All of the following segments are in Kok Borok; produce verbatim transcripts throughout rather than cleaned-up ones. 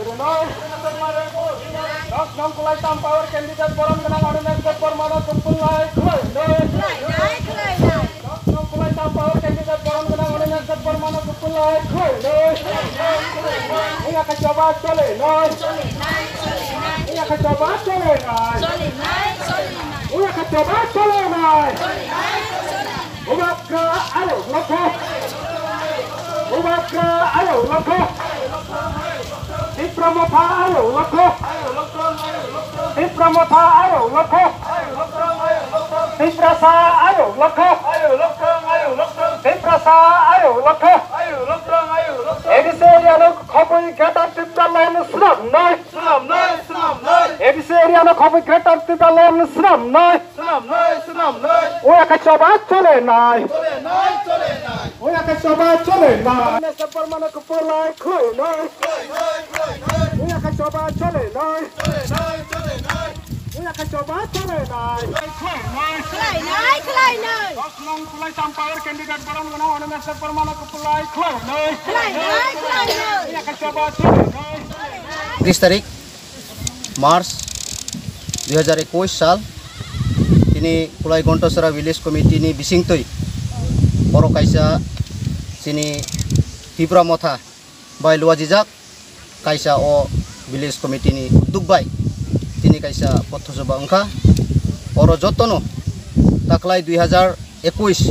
Dos nong Kulaitam power candidate borom gwnang Animesh Debbarmano kwplai khwlainwi. Dos nong Kulaitam power candidate borom gwnang Animesh Debbarmano kwplai khwlainwi. Wngya khe choba cholinai. Wngya khe choba cholinai. Wngya khe choba cholinai. Bubagra ayuk lokho. Bubagra ayuk lokho. Tipra Motha ayuk lokho. Tipra Motha ayuk lokho. Tiprasa ayuk lokho. Tiprasa ayuk lokho. A D C area no khobwi Greater Tipraland swnamnai. Swnamnai, swnamnai. A D C area no khobwi Greater Tipraland swnamnai. Swnamnai, swnamnai. Wngya khe choba cholinai. Cholinai, cholinai. Wngya khe choba cholinai. Debbarmano kwplai khwlainwi. Khwlainai, khwlainai. Wngya khe choba cholinai. Cholinai, cholinai. Wngya khe choba cholinai. Khwlainai, khwlainai. Dos nong Kulaitam power candidate borom gwnang Animesh Debbarmano kwplai khwlainwi. Khwlainai, khwlainai. Wngya khe choba cholinai. Tris tarik March dui hajar ekush sal, tini Kulai Gontasora Village Committee ni bisingtwi borok kaisa chini Tipra Motha bai luajijak kaisa o Village Committee ni udduk bai tini kaisa pothosoba wngkha. Oro jotono taklai dui hajar ekush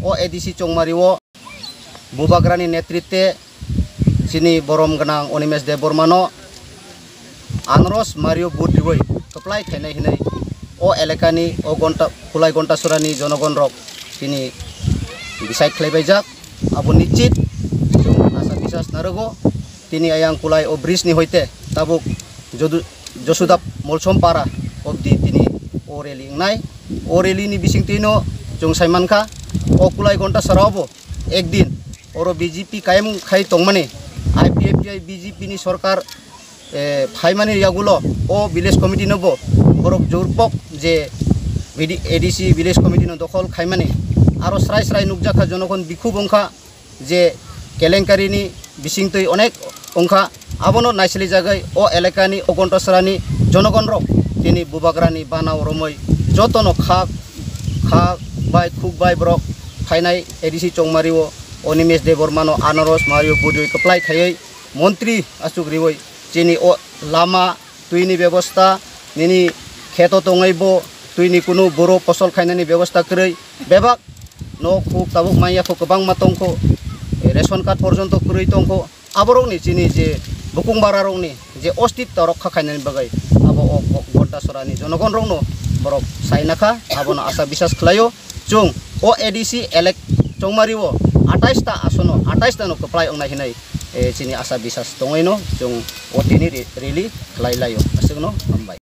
o A D C chongmari o Bubagrani netritwe chini borom gwnang Animesh Debbarmano anaros mario vote riwi kwplai khainai hinwi o elakani o Gonta-, Kulai Gontasorani jonogonrok tini decide khlaibaijak. Abo nichit chwng asa bisas narwgo. Tini ayang Kulai o bridge ni hoite tabuk Jodu-, Josudap Molsom para obdi tini o rally wngnai. O rally ni bisingtwino chwng saimankha o Kulai Gontasora obo ekdin oro B J P kayam khai tongmani, I P F T I B J P ni sorkar, eh, phaimani yagulo o village committee no bo borok jurpok je V D, A D C village committee no dokhol khaimani aro srai srai nukjakha, jonogon bikhub wngkha je kelenkari ni bisingtwi onek wngkha. Abono naisili jagwi o elakani o Gontasarani jonogonrok tini Bubagrani bana romwi jotono kha, kha bai khuk bai borok phainai A D C chongmari o Animesh Debbarmano anaros mario budui kwplai khaiwi montri achuk riwi chini o lama twini bebosta nini kheto tongwi bo twini kunu boro posol khainani bebosta kwrwi bebak nok huk tabuk manya kho kwbangma tongkho, ration card porjonto kwrwi tongkho. Aborokni chini je bukung bararokni je ostitto rokha khainani bagwi abo o Go-, Gontasorani jonogonrokno borok sainakha, abono asa bisas khlaio. Chwng o A D C elek chongmario atais ta asono, atais ta no kwplai wngnai hinwi, eh, chini asa bisas tongwino chwng o tini ri-, rally khlai laio. Aswkno hambai.